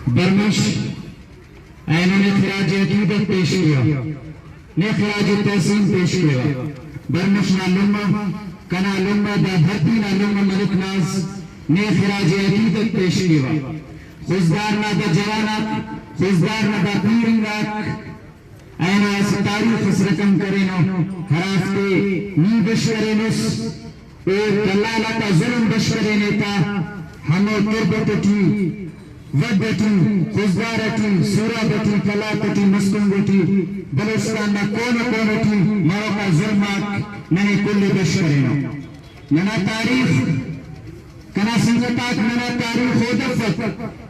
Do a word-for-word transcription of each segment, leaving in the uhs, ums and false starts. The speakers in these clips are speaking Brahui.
برمش اینو نے خراج عقیدت پیش کیوہ، نے خراج تحسین پیش کیوہ۔ برمش نا لمہ، کنا لمہ، دا دھرتی نا لمہ ملک ناز نے خراج عقیدت پیش کیوہ۔ خضدار نا دا جوان آک، خضدار نا دا پیرنگ آک، اینو اسہ تاریخ اس رقم کرینو، ہرافتے نی بش کرینس، او دلال آتا ظلم بش کرینے تا، ہمو تربت ٹی، وڈھ ٹی، خضدار ٹی، سوراب ٹی، قلات ٹی، مستونگ ٹی، بلوچستان نا کونہ کونہ ٹی مروکا ظلم آک ننے کل بش کرینو۔ ننا تاریخ، کنا سنگت آک، ننا تاریخ اودے افک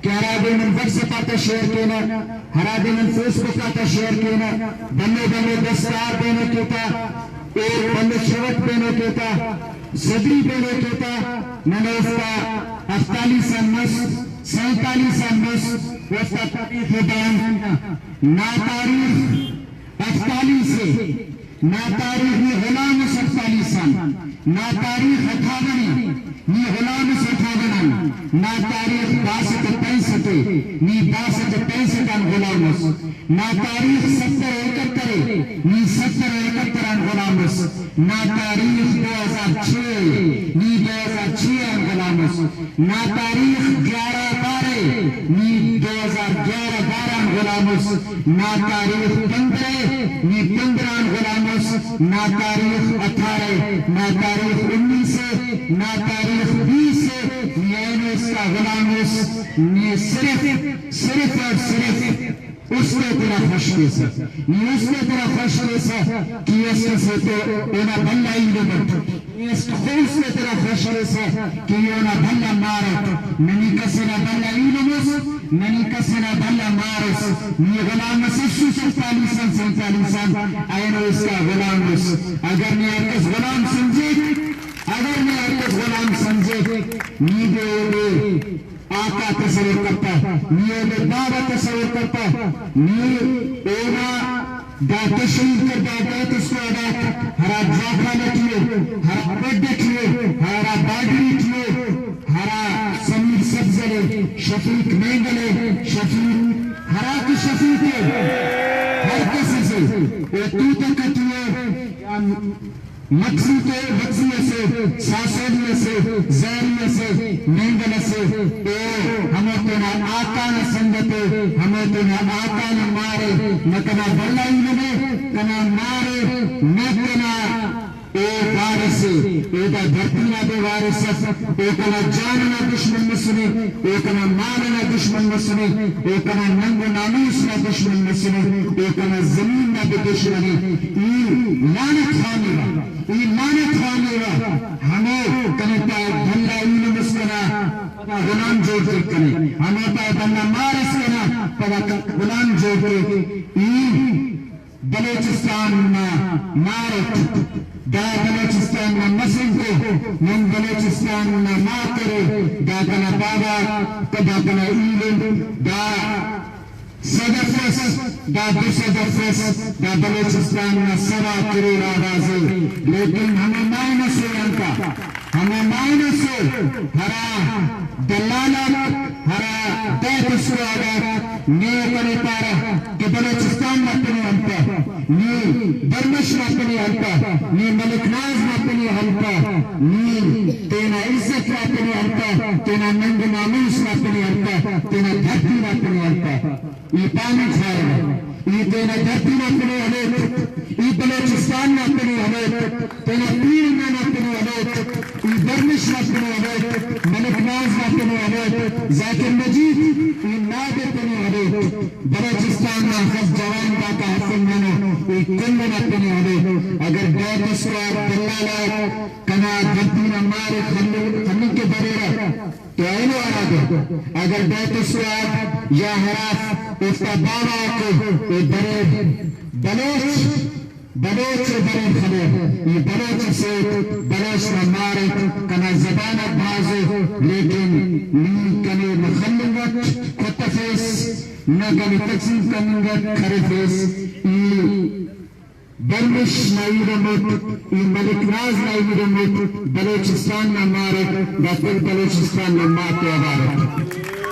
کہ ہرادے نن واٹس ایپ آتا شیئر کینہ، ہرادے نن فیس بک آتا شیئر کینہ، بھلو بھلو دستار بینوکے تا، او بھلو شرٹ بینوکے تا، صدری بینوکے تا، نن اوفتا اختالیس آن مست، سینتالیس آن مست، اوفتا تاریخ ءِ بیان کینہ۔ نا تاریخ اختالیس ءِ، نا تاریخ نی غلام اس اختالیس آن، نا تاریخ اٹھاون ءِ، نی غلام اس اٹھاون آن، نا تاریخ باسط پینسٹھ ءِ، نی باسط پینسٹھ آن غلام اس، نا تاریخ ستر و اکہتر ءِ، نی ستر و اکہتر آن غلام اس، نا تاریخ دو ہزار چھ ءِ، نی دو ہزار چھ آن غلام اس۔ نا تاریخ گیارہ بارہ ءِ، نی دو ہزار گیارہ بارہ آن غلام اس۔ نا تاریخ پندرہ ءِ، نی پندرہ آن غلام اس۔ نا تاریخ اٹھارہ ءِ، نا تاریخ انیس ءِ، نا تاریخ بیس ءِ، نی اینو اسکا غلام اس۔ نی صرف، صرف اور صرف است ءِ تینا خوش کیسہ، نی است ءِ تینا خوش کیسہ کہ است اسے تو اونا بھلا ایلم اٹ، نی است خو است ءِ تینا خوش کیسہ کہ ای اونا بھلا مار اٹ۔ ننی کس ئنا بھلا ایلم اس، ننی کس ئنا بھلا مار اس، نی غلام اس، اسس اختالیس آن سینتالیس آن، اینو اسکا غلام اس۔ اگر نے ہر کس غلام سمجھک، اگر نے ہر کس غلام سمجھک، نی دے اودے آقا تصور کرپہ، نی اودے بابا تصور کرپہ، نی اونا دا تشہیر کردہ ڈیتھ اسکواڈ آک ہرا جاکھال ٹی ءِ، ہرا بڈ ٹی ءِ، ہرا باڈری ٹی ءِ، ہرا سمیر سبزل ءِ، شفیق مینگل ءِ، شفیق، ہرا کہ شفیق ءِ، ہر کس ئسے او توتک ٹی ءِ، مکسی تے، مکسی اسے، ساسولی اسے، زہری اسے، مینگل اسے، او ہمو تینا آقا نا سنگت ءِ، ہمو تینا آقا نا مار ءِ، نہ کنا بھلا ایلم ءِ، کنا مار ءِ، نہ کنا او وارث ءِ، او دا دھرتی نا بے وارث اف، او کنا جان ئنا دشمن مسنے، او کنا مال ئنا دشمن مسنے، او کنا ننگ و ناموس نا دشمن مسنے، او کنا زمین نا بھی دشمن ءِ۔ ای لعنت خوانیوہ، ای لعنت خوانیوہ، ہمو کنے تا بھلا ایلم اس کنا، پدا غلام جوڑ کیک کنے، ہمو تا بھلا مار اس کنا، پدا غلام جوڑ کیک۔ ای بلوچستان نا مار اٹ، دا بلوچستان نا مسنکو، نن بلوچستان نا مات ارے، دا کنا بابا، دا کنا ایلم، دا صد افس، دا دو سد افس، دا بلوچستان نا سوا کروڑ آواز ءِ، لیکن ہمو مائنس ءِ انت آ، ہمو مائنس ءِ ہرا دلال آک، ہرا ڈیتھ اسکواڈ آک نے کنے پارہ کہ بلوچستان نا پن ءِ ہلپہ، نی برمش نا پن ءِ ہلپہ، نی ملک ناز نا پن ءِ ہلپہ، نی تینا عزت نا پن ءِ ہلپہ، تینا ننگ ناموس نا پن ءِ ہلپہ، تینا دھرتی نا پن ءِ ہلپہ۔ ای پاننگ خواہوہ، ای تینا دھرتی نا پن ءِ ہلوٹ، ای بلوچستان نا پن ءِ ہلوٹ، تینا پیرنگ نا پن ءِ ہلوٹ، ای برمش نا پن ءِ ہلوٹ، ملک ناز نا پن ءِ ہلوٹ، ذاکر مجید، ای نادے پن ءِ ہلوٹ۔ بلوچستان نا اخس جوان داتا ہرفنگانو، ای کل ئنا پن ءِ ہلوٹ۔ اگر ڈیتھ اسکواڈ دلال آک کنا دھرتی نا مار ءِ خلنگ، خلنگ کہ بریرہ، تو اینو ہرادے اگر ڈیتھ اسکواڈ یا ہرافک اوفتا باوہ غاکو ءِ بریر، بلوچ، بلوچ ءِ بریر خلیر، ای بلوچ اسے، بلوچ نا مار ءِ، کنا زبان آک بھاز ءِ، لیکن نی کنے مخلوق اٹ کتفیس، نہ کنے تقسیم کننگ اٹ خرفیس، ای برمش نا ایلم اٹ، ای ملک ناز نا ایلم اٹ، بلوچستان نا مار اٹ، دا کل بلوچستان نا مات و اوار اٹ۔